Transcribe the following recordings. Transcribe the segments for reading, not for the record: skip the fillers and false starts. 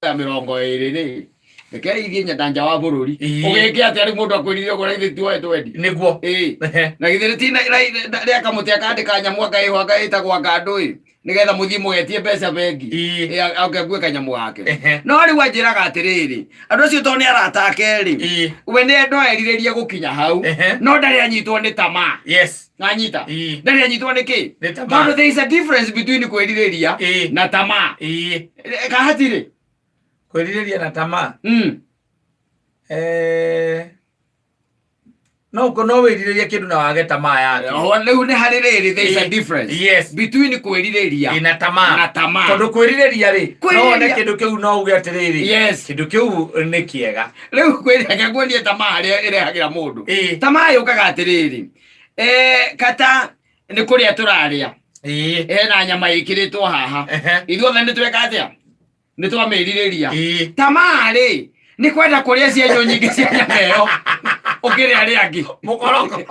Ya 20 rĩ, rekei ithiĩ nyenda nja wa bũrũri. Ĩĩ. Ũgĩke atĩa rĩu mũndũ akwĩrire ũguo na ithuĩ tuoe twendi? Nĩguo. Ĩĩ. Na githĩ ti rĩa kamũtĩ akandĩka nyamũ akaĩhwo akaĩtagwo akandũĩ nĩgetha mũthiĩ mũgetie mbeca bengi? Ĩĩ. Ĩ, oke akue kanyamũ gake. Ehe. No rĩu anjĩraga atĩrĩrĩ, andũ acio tondũ nĩ arata ake rĩ, we nĩ no erirĩrie gũkinya hau, no ndarĩ anyitwo nĩ tamaa. Nanyita? Ndarĩ anyitwo nĩ kĩ? Nĩ tamaa. Tondũ there is a difference between kwĩrirĩria na tamaa. Kahatirĩ. Kwĩrirĩria na tamaa. No no wĩrirĩrie kĩndũ na wage tamaa yakĩo. O, rĩu nĩ harĩ rĩrĩ, there is a difference between kwĩrirĩria Ĩ, na tamaa. Na tamaa. Tondũ kwĩrirĩria rĩ, no wone Kwĩrirĩria- kĩndũ kĩu no uge atĩrĩrĩ, kĩndũ kĩu nĩ kĩega. Rĩu kwĩrĩria nguonie tamaa ĩrĩa ĩrehagĩra mũndũ. Tamaa yũkaga atĩrĩrĩ, kata nĩ kũrĩa tũrarĩa, hena nyama ĩkĩrĩtwo haha. Ithuothe nĩ tweka atĩa? Nĩ twamĩrirĩria. Tamaa rĩ, nĩ kwenda kũrĩa cienyũ nyingĩ cia nyama ĩyo ũkĩrĩa arĩa angĩ. Mũkoroko.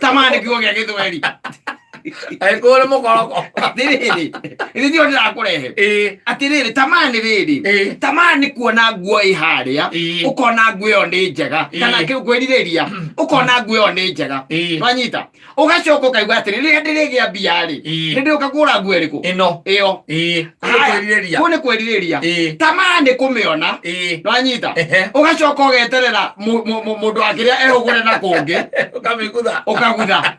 Tamaa nĩ kiugo gĩa Gĩthweri. Angĩkorwo nĩ mũkoroko. Atĩrĩrĩ, ĩrĩ ndio ndĩrakũrehe. Atĩrĩrĩ, tamaa nĩ rĩrĩ, tamaa nĩ kuona nguo ĩ harĩa, ũkona nguo ĩyo nĩ njega, kana kĩu kwĩrirĩria, ũkona nguo ĩyo nĩ njega. Nwanyita? Ũgacoka ũkaigua atĩrĩ, rĩrĩa ndĩrĩgĩa mbia rĩ, nĩ ndĩũka kũgũra nguo ĩrĩkũ? Ĩno. Ĩyo. Kũu nĩ Haya, kwĩrirĩria. kũu nĩ kwĩrirĩria. Tamaa nĩ kũmĩona. Nwanyita? Ehe. Ũgacoka ũgeterera mũndũ wa kĩrĩa ehũgũre na kũngĩ. Ũkamĩgutha. Ũkagutha.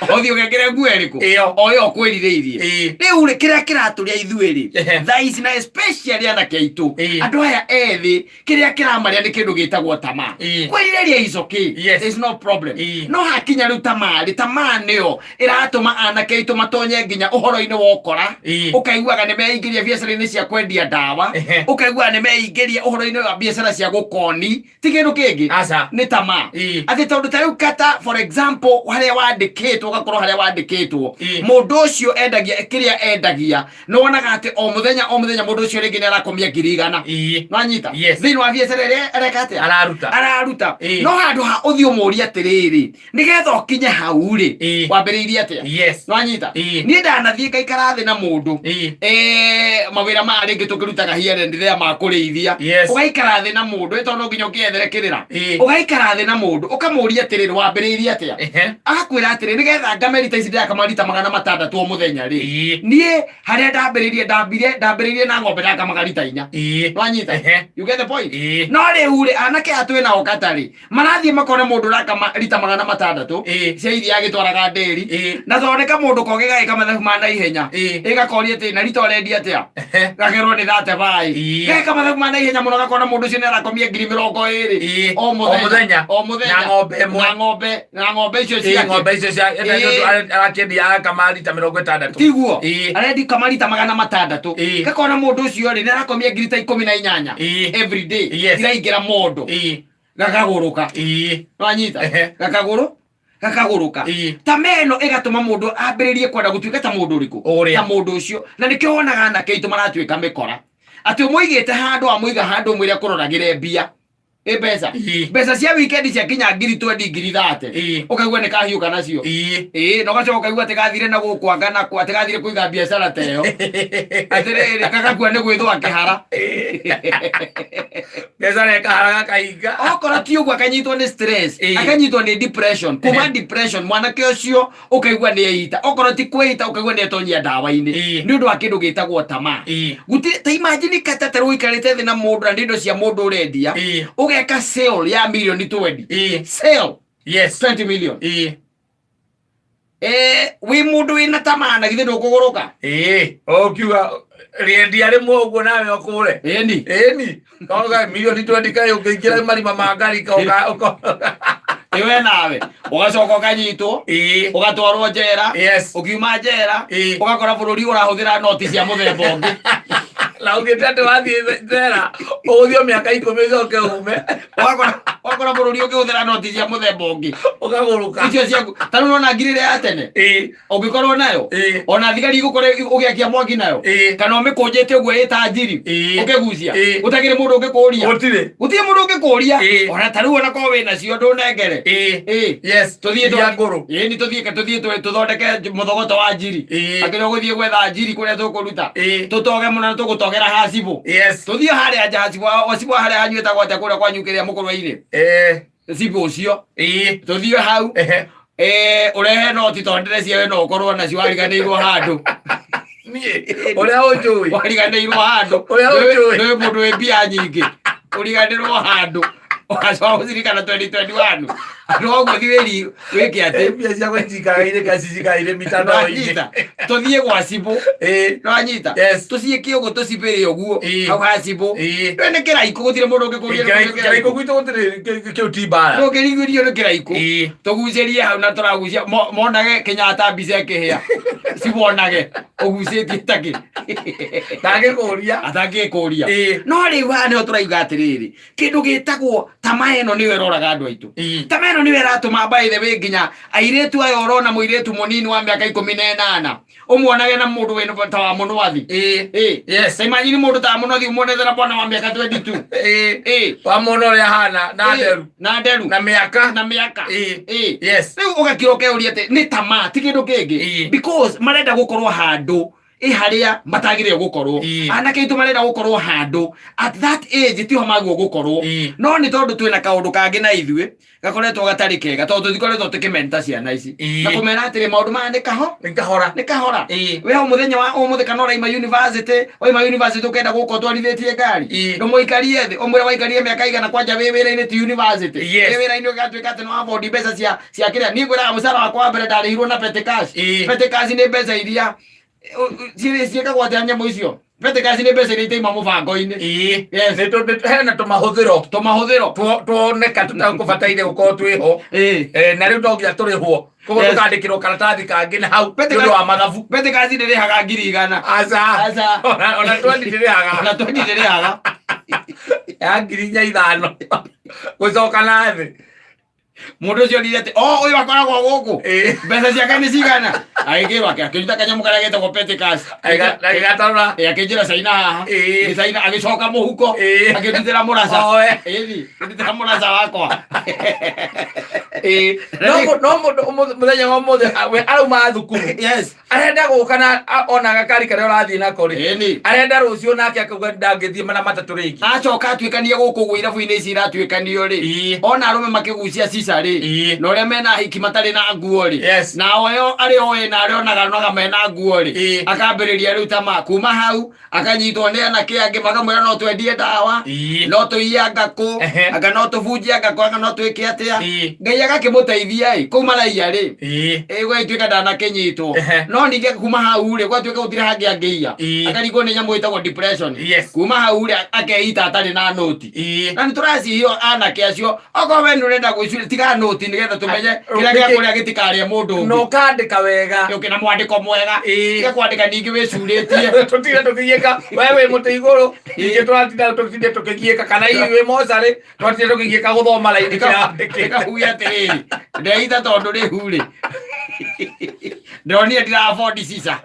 Ũthiĩ ũgekĩre nguo ĩrĩkũ? Ĩyo. O ĩyo ũkwĩrirĩirie. Rĩu rĩ, kĩrĩa kĩratũrĩa ithuĩ rĩ, thaa ici na especially anake aitũ, andũ aya ethĩ, kĩrĩa kĩramarĩa nĩ kĩndũ gĩtagwo tamaa. Kwĩrirĩria is okay. There is no problem. No hakinya rĩu tamaa rĩ, tamaa nĩyo ĩratũma anake aitũ matonye nginya ũhoro-inĩ wa ũkora. Ũkaiguaga nĩ meingĩria biacara-inĩ cia kwendia ndawa, ũkaiguaga nĩ meingĩria ũhoro-inĩ wa biacara cia gũkoni, ti kĩndũ kĩngĩ. Aca. Nĩ tamaa. Atĩ tondũ ta rĩu kata for example harĩa wandĩkĩtwo, ũgakorwo harĩa wandĩkĩtwo, mũndũ ũcio endagia kĩrĩa endagia, nĩ wonaga atĩ o mũthenya o mũthenya mũndũ ũcio rĩngĩ nĩ arakomia 100,000. Nwanyita? Yes. Thĩinĩ wa biacara ĩrĩa areka atĩa? Araruta. Araruta. No handũ ha ũthiĩ ũmũrie atĩrĩrĩ, nĩgetha ũkinye hau rĩ, wambĩrĩirie atĩa? Nwanyita? Niĩ ndanathiĩ ngaikara thĩ na mũndũ, mawĩra maya rĩngĩ tũkĩrutaga here and there ma kũrĩithia. Ũgaikara thĩ na mũndũ, ĩ tondũ no nginya ũkĩethere kĩrĩra. Ũgaikara thĩ na mũndũ ũkamũria atĩrĩrĩ, wambĩrĩirie atĩa? Agakwĩra atĩrĩ, nĩgetha ngame rita ici ndĩrakama rita 600 o mũthenya rĩ, niĩ harĩa ndambĩrĩirie, ndambĩrĩirie na ng'ombe ndakamaga rita 4. Nwanyita? You get the point? No rĩu rĩ, anake aya twĩ nao katarĩ marathiĩ makone mũndũ ũrakama rita 600 cia iria agĩtwaraga ndĩri, na tondũ nĩ kamũndũ kogĩ gagĩka mathabu ma naihenya, ĩgakoria atĩ na rita ũrendia atĩa? Gakerwo nĩ thate baĩ. Geka mathabu ma naihenya mũno, gakona mũndũ ũcio nĩ arakomia 20,000 o O mũthenya. Mũthenya. O mũthenya. Na ng'ombe ĩmwe. Na ng'ombe icio ciake. Ng'ombe icio cia arakĩendia agakama rita 60. Tiguo? Arendi kama rita 600. Gakona mũndũ ũcio rĩ, nĩ arakomia ngiri ta 18 every day. Iraingĩra mondo. Gakagũrũka. Nwanyita? Gakagũrũka. Tamaa ĩno ĩgatũma mũndũ ambĩrĩrie kwenda gũtuĩka ta mũndũ ũrĩkũ? Ũrĩa. Ta mũndũ ũcio. Na nĩkĩo wonaga anake aitũ maratuĩka mĩkora, atĩ ũmũigĩte handũ, amũiga handũ ũmwĩre akũroragĩre mbia, ĩ mbeca, mbeca cia weekend ciakinya ngiri 20, ngiri 30, ũkaigua nĩ kahiũka nacio. Ĩĩ, na ũgacoka ũkaigua atĩ gathire na gũkũ anga na kũ, atĩ gathire kũiga biacara ta ĩyo, atĩrĩrĩ, gagakua nĩ gwĩthũa kĩhara. Biacara ĩkahara gakahinga. Okorwo ti ũguo akanyitwo nĩ stress, akanyitwo nĩ depression. Kuma depression mwanake ũcio ũkaigua nĩ eita, okorwo ti kwĩita ũkaigua nĩ etonyia ndawa-inĩ, nĩ ũndũ wa kĩndũ gĩtagwo tamaa. Gũtirĩ ta imagine kata ta rĩu ũikarĩte thĩ na mũndũ na nĩ indo cia mũndũ ũrendia, ũgeka sale ya mirioni 20, sale 20 million. Wĩ mũndũ wĩna tamaa, na githĩ ndũkũgũrũka? Ĩĩ, ũkiuga rĩendia rĩmwe ũguo nawe ũkũre. Ĩni. Ĩni koga mirioni 20 kaĩ ũngĩingĩra marima ma ngari koga Iwe nawe ũgacoka ũkanyitwo, ũgatwarwo njera. Ũkiuma njera, ũgakora bũrũri ũrahũthĩra noti cia mũthemba ũngĩ. Na ũngĩte atĩ wathiĩ njera ũgũthiĩ o mĩaka 10 ũcoke ume. Ũgakora Wakora bũrũri ũkĩhũthĩra noti cia mũthemba ũngĩ. Ũkagũrũka. Icio ciaku. Ta rĩu ũrona ngiri ĩrĩa ya tene. Ũngĩkorwo nayo. Ona thigari igũkore ũgĩakia mwaki nayo. Kana ũmĩkũnjĩte ũguo ĩta njiri. Ũkĩgucia. Gũtakĩrĩ mũndũ ũngĩkũria. Gũtirĩ. Gũtirĩ mũndũ ũngĩkũria. Ona ta rĩu ona korwo wĩ nacio ndũnengere. Tũthiĩ Iria ngũrũ. Ĩĩ ni tũthiĩ tũthiĩ tũthondeke mũthogoto wa njiri. Akĩrĩ ũgũthiĩ gwetha njiri kũrĩa tũkũruta. Tũtoge mũno na tũgũtogera hacibũ. Tũthiĩ harĩa nja hacibũ hacibũ harĩa hanyu ĩtagwo atĩa kũrĩa kwanyu kĩrĩa mũkũrwa-inĩ. Cibũ ũcio. Tũthiĩ hau. Ũrehe noti tondũ ndĩreciria we no ũkorwo nacio wariganĩirwo handũ. Niĩ ũrĩa ũnjũĩ. Wariganĩirwo handũ. Ũrĩa ũnjũĩ. Nĩ mũndũ wĩ mbia nyingĩ. Ũriganĩrwo handũ. Ũgacoka gũririkana 2021. Andũ ũguo thiĩ wĩri wĩke atĩ. Mbia ciakwa icikaraire kacicikaire mitandao-inĩ. Nwanyita. Tũthiĩ gwa cibũ. Nwanyita. Yes. Tũciĩke ũguo tũcibĩre ũguo. Hau ha cibũ. We nĩ kĩraikũ gũtirĩ mũndũ ũngĩkũria nĩ Kĩraikũ kĩraikũ. gwitũ gũtirĩ kĩu ti mbara. Ndũngĩrigĩrĩrio nĩ kĩraikũ. Tũgucĩrie hau na tũragucia monage Kenyatta mbica ĩkĩhĩa. Cibonage ũgucĩtie takĩ. Ndangĩkũria. Atangĩkũria. No rĩu haha nĩho tũraiga atĩrĩrĩ, kĩndũ gĩtagwo tamaa ĩno nĩyo ĩroraga andũ aitũ. Tamaa ĩno nĩyo ĩratũma by the way nginya airĩtu aya ũrona mũirĩtu mũnini wa mĩaka 18 ũmuonage na mũndũ wĩna ta wa mũnwathi. Yes. Ta imagine mũndũ ta wa mũnwathi ũmuonete na mwana wa mĩaka 22. Wamwona ũrĩa ahana na nderu. Na nderu. Na mĩaka. Na mĩaka. Yes. Rĩu ũgakira ũkeyũria atĩ nĩ tamaa ti kĩndũ kĩngĩ. Because marenda gũkorwo handũ ĩ harĩa matagĩrĩire gũkorwo. Anake aitũ marenda gũkorwo handũ at that age tiho magwo gũkorwo. No nĩ tondũ twĩna kaũndũ kangĩ na ithuĩ gakoretwo gatarĩ kega tondũ tũtikoretwo tũkĩmenta ciana ici. Na kũmera atĩrĩ maũndũ maya nĩ kaho? Nĩ kahora. Nĩ kahora. We o mũthenya wa ũmũthĩ kana ũraima university, waima university ũkenda gũka ũtwarithĩtie ngari. Ndũmũikarie thĩ, ũmwĩre waikarie mĩaka igana kwanja wĩ wĩra-inĩ ti university. Wĩ wĩra-inĩ ũgatuĩka atĩ nĩ wabondi mbeca cia kĩrĩa. Niĩ ngwĩraga mũcara wakwa wa mbere ndarĩhirwo na petty cash. Petty cash nĩ mbeca iria ciĩkagwo atĩa nyamũ icio? Petty cash nĩ mbeca iria itaima mũbango-inĩ. Yes. Nĩ hena tũmahũthĩro. Tũmahũthĩro. Tuoneka tũtakũbataire gũkorwo twĩho. Na rĩu no nginya tũrĩhwo. Koguo tũkandĩkĩrwo karatathi kangĩ na hau nĩ ũndũ wa mathabu. Petty cash ndĩrĩhaga ngiri igana. Aca. Aca. Ona twendi ndĩrĩhaga. Ona twendi ndĩrĩhaga. Ya ngiri inya ithano. Gũcoka na thĩ. Mũndũ ũcio onire atĩ, o ũyũ akoragwo gũkũ. Mbeca ciake nĩ cigana. Agĩkĩrwo akĩruta kanyamũ karĩa getagwo petty cash. Agĩgatarũra. Akĩnjĩra caina haha. Ngĩcaina agĩcoka mũhuko. Akĩndutĩra mũraca. Ĩni, akĩndutĩra mũraca wakwa. No mũndũ mũthenya wa ũmũthĩ, we arauma thukuru. Yes. Arenda gũka na ona gakari karĩa ũrathiĩ nako rĩ. Ĩni. Arenda rũciũ nake akauga ndangĩthiĩ na matatũ rĩngĩ. Acoka atuĩkanie gũkũ ũguo irabu-inĩ ici iratuĩkanio rĩ. Ona arũme makĩgucia cica rĩ. Na ũrĩa mena ahiki matarĩ na nguo rĩ. Yes. Na oyo arĩ oĩ na arĩa onaga onaga mena nguo rĩ. Akambĩrĩria rĩu tamaa. Kuma hau akanyitwo nĩ anake angĩ makamwĩra no twendie ndawa. No tũiye ngakũ. Anga no tũbunjie ngakũ anga no twĩke atĩa. Ngai agakĩmũteithia ĩ kũu maraiya rĩ. Gũgatuĩka ndanakĩnyitwo. No ningĩ kuma hau rĩ gũgatuĩka gũtirĩ hangĩ angĩiya. Akarigwo nĩ nyamũ ĩtagwo depression. Kuma hau rĩ akeita atarĩ na noti. Na nĩ tũracihio anake acio okorwo we nĩ ũrenda gwĩcuria tiga noti nĩgetha tũmenye kĩrĩa gĩa kũrĩa gĩtikarĩe mũndũ Na ũngĩ. ũkandĩka wega. Ũkĩ na mwandĩko mwega. Tiga kwandĩka ningĩ wĩcurĩtie. Tũtinde tũkĩgiĩka we wĩ mũtĩ igũrũ ningĩ tũratinda tũtinde tũkĩgiĩka kana hihi wĩ mocarĩ tũratinda tũkĩgiĩka gũthoma raini kĩrĩa wandĩkĩte. Ĩkahugia atĩrĩrĩ ndeitha tondũ rĩu rĩ ndĩronire ndira afford cica.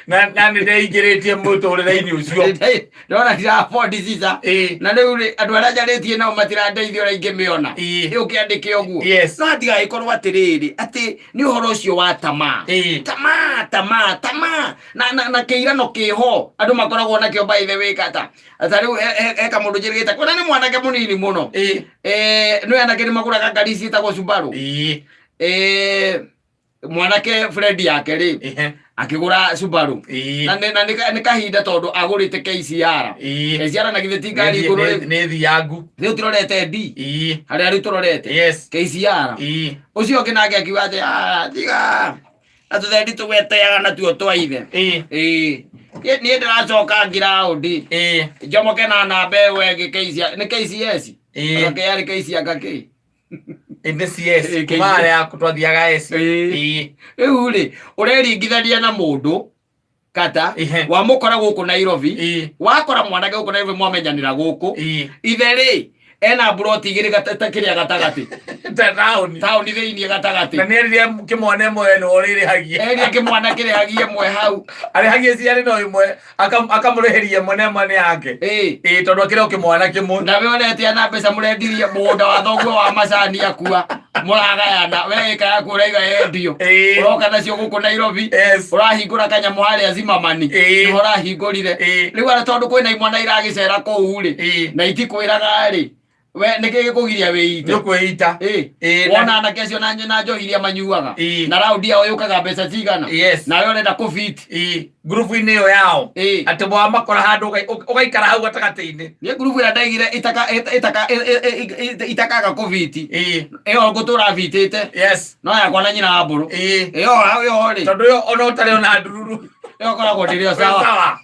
Na nĩ ndeingĩrĩtie mũtũrĩre-inĩ ũcio. Ndĩrona ndira afford cica. Na rĩu rĩ andũ arĩa njarĩtie nao matirandeithia ũrĩa ingĩmĩona. Ũkĩandĩke ũguo. Yes. No hatigagĩkorwo atĩrĩrĩ atĩ nĩ ũhoro ũcio wa tamaa. Tamaa, tamaa, tamaa. Na kĩirano kĩho andũ makoragwo nakĩo by the way kata. Ta rĩu he kamũndũ njĩrĩgĩte kuona nĩ mwanake mũnini mũno. Nĩ anake nĩ magũraga ngari ciĩtagwo Subaru. Mwanake friend yake rĩ akĩgũra Subaru. Na nĩ kahinda tondũ agũrĩte KCR. KCR na githĩ ti ngari igũrũ rĩ. Nĩ thiangu. Rĩu tũrorete D. Harĩa rĩu tũrorete. Yes. KCR. Ũcio ũngĩ nake akiuga atĩ, tiga. Na tũthendi tũgweteaga natuo twa ithe. Niĩ ndĩracoka ngiraũndi. Njomoke na namba ĩyo ĩngĩ KCR. Nĩ KCS? Anga yarĩ KCR anga kĩ? Nĩ CS. KCS. Kuma harĩa yaku twathiaga S. Rĩu rĩ, ũreringithania na mũndũ kata wamũkora gũkũ Nairobi, wakora mwanake gũkũ Nairobi mwamenyanĩra gũkũ. Ithe rĩ, Ena mburoti igĩrĩ kĩrĩa gatagatĩ. Ta taũni. Taũni thĩinĩ gatagatĩ. Na nĩ erire kĩmwana ĩmwe nĩ ũrĩrĩhagia. Erire kĩmwana kĩrĩhagie ĩmwe hau. Arĩhagie ciarĩ no ĩmwe, akamũrĩhĩria ĩmwe na ĩmwe nĩ yake. Ĩĩ. Ĩĩ, tondũ akĩrĩ o kĩmwana kĩmwe. Na we ũretia na mbeca mũrendirie mũgũnda wa thoguo wa macani akua, mũragayana, we ĩka yaku ũraiga yendio. Ũroka nacio gũkũ Nairobi. Ũrahingũra kanyamũ harĩa Zimmerman. Nĩho ũrahingũrire. Rĩu ara tondũ kwĩna imwana iragĩcera kũu rĩ, na itikwĩraga rĩ, we nĩkĩ gĩkũgiria wĩite? Nĩ ũkwĩita. Ĩĩ. Wona anake acio na njohi iria manyuaga. Na raundi yao yũkaga mbeca cigana. Nawe ũrenda kũbit. Ngurubu-inĩ ĩyo yao. Atĩ mwamakora handũ ũgaikara hau gatagatĩ-inĩ. Niĩ ngurubu ĩrĩa ndaigire itakaga kũbiti. Ĩyo ngũtũra bitĩte. No yakwa na nyina wa mbũrũ. Ĩyo ĩyo rĩ. Tondũ ĩyo ona ũtarĩ ona ndururu. Ĩyo ngoragwo ndĩrĩ o sawa. Sawa.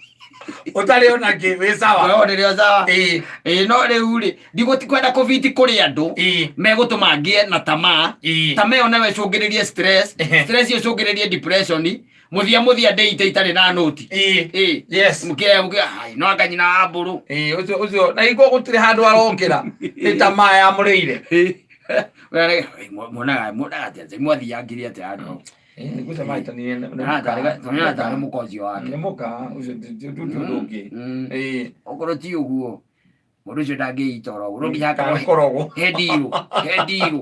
Ũtarĩ ona kĩ wĩ sawa. Ngoragwo ndĩrĩ o sawa. Ĩĩ no rĩu rĩ, ndigũtikwenda kũbiti kũrĩ andũ megũtũma ngĩe na tamaa. Tamaa ĩyo nayo ĩcũngĩrĩrie stress. Stress ĩyo ĩcũngĩrĩrie depression. Mũthia mũthia ndĩite itarĩ na nũti. Ĩĩ. Mũkĩoya mũkĩoya, ai, no anga nyina wa mbũrũ. Ĩĩ, ũcio ũcio na hingo gũtirĩ handũ arokĩra nĩ tamaa yamũrĩire. Muonaga muonaga atĩa mwathiangire atĩa handũ hau? Ĩĩ, gũcemania nĩ Tũrona tarĩ mũka ũcio wake. Nĩ mũka ũcio ti ũndũ ũngĩ. Ĩĩ. Okorwo ti ũguo mũndũ ũcio ndangĩita oro ũguo no nginya Kana akorwo nĩ kũrogwo. he ndirũ he ndirũ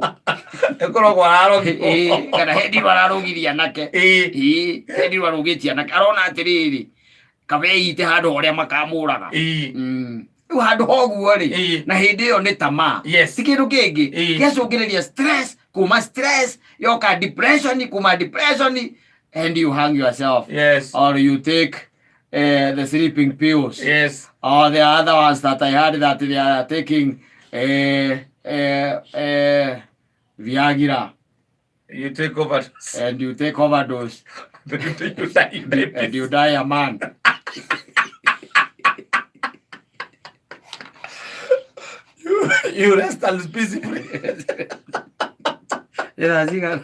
Nĩ kũrogwo ararogwo. Ĩĩ, kana he ndirũ ararũgirie anake. Ĩĩ. Ĩĩ, he ndirũ arũgĩtie anake arona atĩrĩrĩ kaba eite handũ ũrĩa makamũraga. Ĩĩ. Rĩu handũ ha ũguo rĩ, na hĩndĩ ĩyo nĩ tamaa, ti kĩndũ kĩngĩ gĩacũngĩrĩria stress, kuma stress yoka depression, kuma depression and you hang yourself. Or you take the sleeping pills. Or the other ones that I heard that they are taking Viagra. You take overdose. And you take overdose. You die in the And you die a man. You rest and peacefully. Ĩra cigana?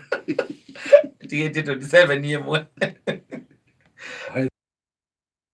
Tigĩtie 27 ĩmwe.